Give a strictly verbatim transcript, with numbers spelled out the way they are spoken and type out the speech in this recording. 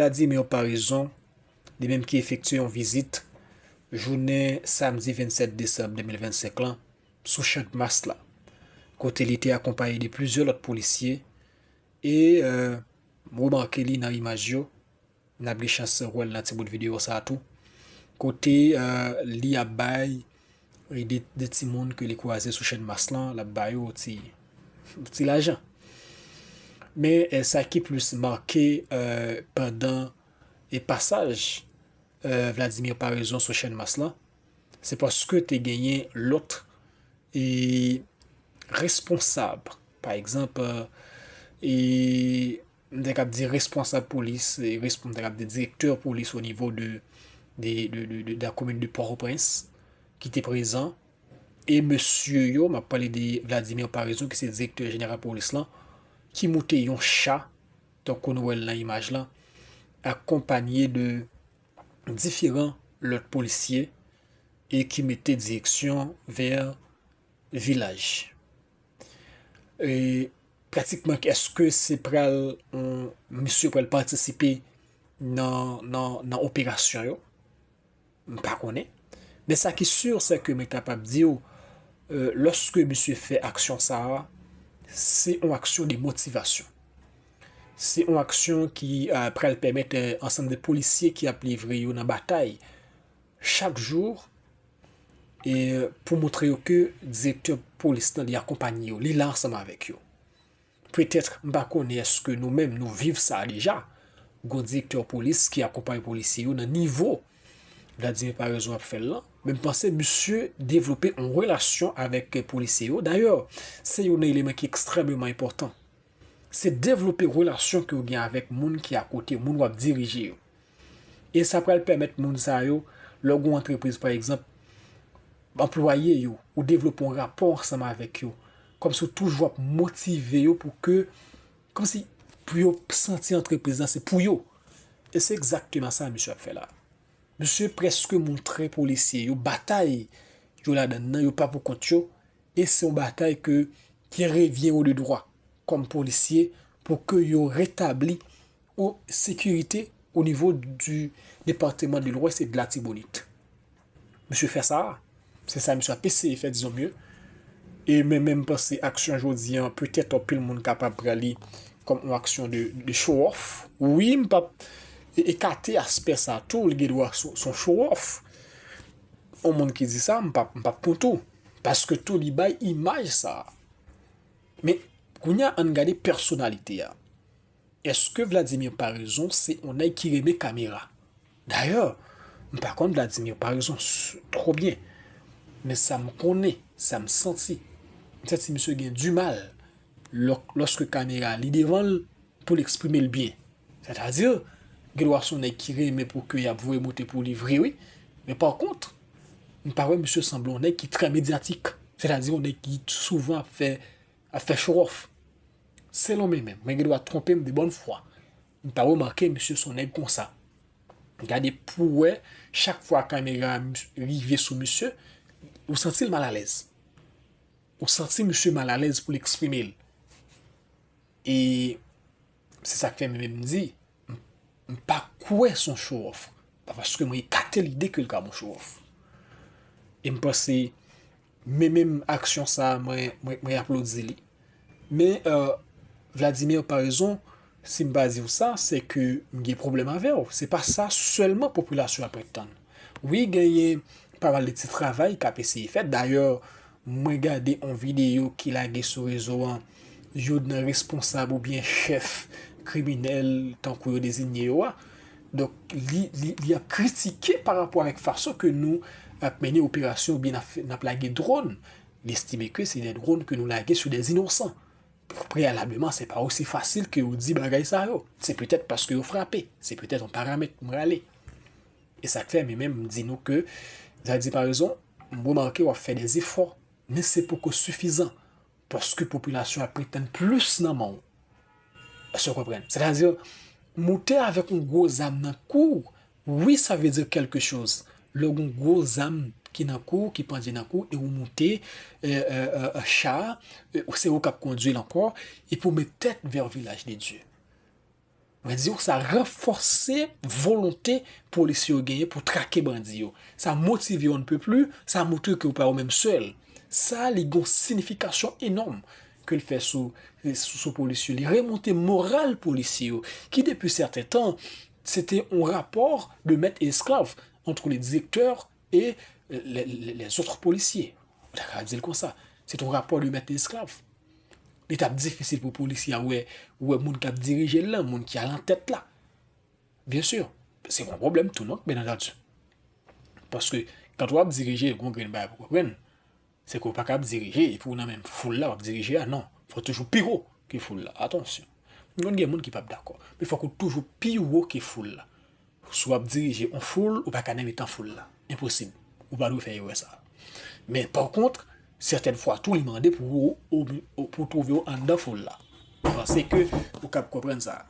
Vladimir Paraison, li menm ki efektye yon vizit jounen samdi vennsèt desanm de mil vennsenk lan sou Channmas la, kote li te akonpaye de plizyè lòt polisye e, e, remake li nan imaj yo, n ap gen chans wè l nan ti bout videyo sa a tou, kote, e, li ap bay de, de timoun ke li kwaze sou Channmas lan, l ap ba yo ti, ti lajan. Men, e, sa ki plis make, e, pandan, e, pasaj, e, Vladimir Paraison sou Channmas lan, se paske te genyen lòt, e, responsab, pa egzanp, e, e, m te kab di responsab polis, e, resp-, m te kab di direktè polis o nivo de, de, de, de, de, de la komin de Pòtoprens, ki te prezan, e mesye yo, m ap pale de Vladimir Paraison, ki se direktè jeneral polis lan, ki moute yon cha, tankou nou wè l nan imaj lan, akonpanye de diferan lòt polisye e ki mete direksyon vè vilaj. E pratikman, èske se pral, yon, misye pral patisipe nan, nan, nan operasyon yo? M pa konnen. Men sa ki si, se ke mwen kapab di w, e, lòske misye fè aksyon sa a, se yon aksyon de motivasyon. Se yon aksyon ki, e, pral pèmèt, e, ansanm de polisye ki ap livre yo nan batay chak jou, e, pou montre yo ke direktè polis lan, li akonpanye yo, li la ansanm avèk yo. Petèt, m pa konnen èske nou menm nou viv sa deja. Gon direktè polis ki akonpaye polisye yo nan nivo Vladimir Paraison ap fè l lan, men m panse misye devlope yon relasyon avèk polisye yo. Dayè, se youn nan eleman ki ekstrèmeman enpòtan. Se devlope relasyon ke w gen avèk moun ki akote, moun w ap dirije yo. E sa pral pèmèt moun sa yo, lè w gen yon antrepriz, pa egzanp, anplwaye yo, ou devlope yon rapò ansanm avèk yo, kòmsi w toujou ap motive yo pou ke, kòmsi pou yo santi antrepriz lan se pou yo. E se egzakteman sa misye ap fè la. Misye prèske montre polisye yo batay yo ladan nan, yo pa pou kont yo, e se yon batay ke, ki revyen yo de dwa kòm polisye pou ke yo retabli ou sekirite o nivo du depatman de Lwès e de Latibonit. Misye fè sa, se sa misye ap eseye fè, dizon mye. E men, men m panse aksyon jodi an, petèt anpil moun kapab pran li kòm yon aksyon de, de show off. Wi, m p ap e-, ekate aspè sa tou, li gen dwa se, se yon show off. Yon moun ki di sa, m p ap, m p ap kont ou. Paske tou li bay imaj sa. Men, kounye a, ann gade pèsonalite a. Èske Vladimir Paraison se yon nèg ki renmen kamera? Dayè, m pa konn Vladimir Paraison s-, twò byen. Men sa m konnen, sa m santi, m santi misye gen dimal lò-, lòske kamera li devan l pou l eksprime l byen. Sètadi, gen dwa se yon nèg ki renmen pou ke y ap voye monte pou li vre, wi. Men pa kont, m pa wè misye sanble yon nèg ki trè medyatik. Sètadi, yon nèg ki souvan ap fè, ap fè show off. Selon mwen menm, mwen gen dwa twonpe m de bòn fwa. M pa remake misye se yon nèg konsa. Gade pou wè, chak fwa kamera a mis-, rive sou misye, ou santi l malalèz. Ou santi misye malalèz pou l eksprime l. E se sa k fè mwen menm m di, m, m pa kwè se yon show off. Pa paske mwen ekate lide ke l ka yon show off. E m panse, men menm aksyon sa a, mwen, mwen, mwen aplodi li. Men, e, Vladimir Paraison, si m pa di w sa, se ke m gen pwoblèm avè w. Se pa sa sèlman popilasyon ap ret tann. Wi, genyen pa mal de ti travay k ap eseye fèt. Dayè, mwen gade yon videyo ki lage sou rezo an, youn nan responsab oubyen chèf kriminèl, tankou yo deziye yo a. Donk, li, li, li ap kritike pa rapò avèk fason ke nou ap mennen operasyon oubyen n ap fè, n ap lage dwòn. Li estime ke se de dwòn ke nou lage sou de inosan. Preyalableman, se pa osi fasil ke yo di bagay sa yo. Se petèt paske yo frape. Se petèt yon paramèt m rale. E sa k fè, mwen menm, m di nou ke, Vladimir Paraison, m remake w ap fè de efò, men se poko sifizan. Paske popilasyon ap pretann plis nan men w. Èske w konprann? Sètadi, moute avèk yon gwo zam nan kou w, wi, sa vle di kèlke choz. Lè w gen yon gwo zam ki nan kou w, ki pandye nan kou w, e w moute, e, e, e, e, cha a, e, se ou k ap kondui l ankò, epi w met tèt vè vilaj de Dye. Mwen di w, sa ranfòse volonte polisye yo genyen pou trake bandi yo. Sa motive yo on ne peut plus, sa montre ke ou pa ou menm sèl. Sa li gon sinifikasyon enòm ke l fè sou, sou, sou polisye. Li remonte moral polisye yo, ki depi sèten tan, se te yon rapò de mèt e esklav entre les directeurs et les, les, les autres policiers. Ou ta ka di l konsa. Se te yon rapò de mèt e esklav. Li t ap difisil pou polisye a wè, wè moun k ap dirije l lan, moun ki al an tèt la. Byen si, se yon pwoblèm tou non, byen antandi. Paske, kan w ap dirije, gon grenn bagay pou konprann, se ke w pa ka ap dirije epi w nan menm foul la, w ap dirije a, non. Fò w toujou pi wo ke foul la. Atansyon. Konn gen moun ki p ap dakò. Men fòk ou toujou pi wo ke foul la. Si w ap dirije yon foul, ou pa ka nan mitan foul la. Enposib. Ou pa dwe fè erè sa. Men, pa kont, sètèn fwa tou, li mande pou ou, ou, ou, pou w twouve w anndan foul la. Mwen panse ke ou kab konprann sa.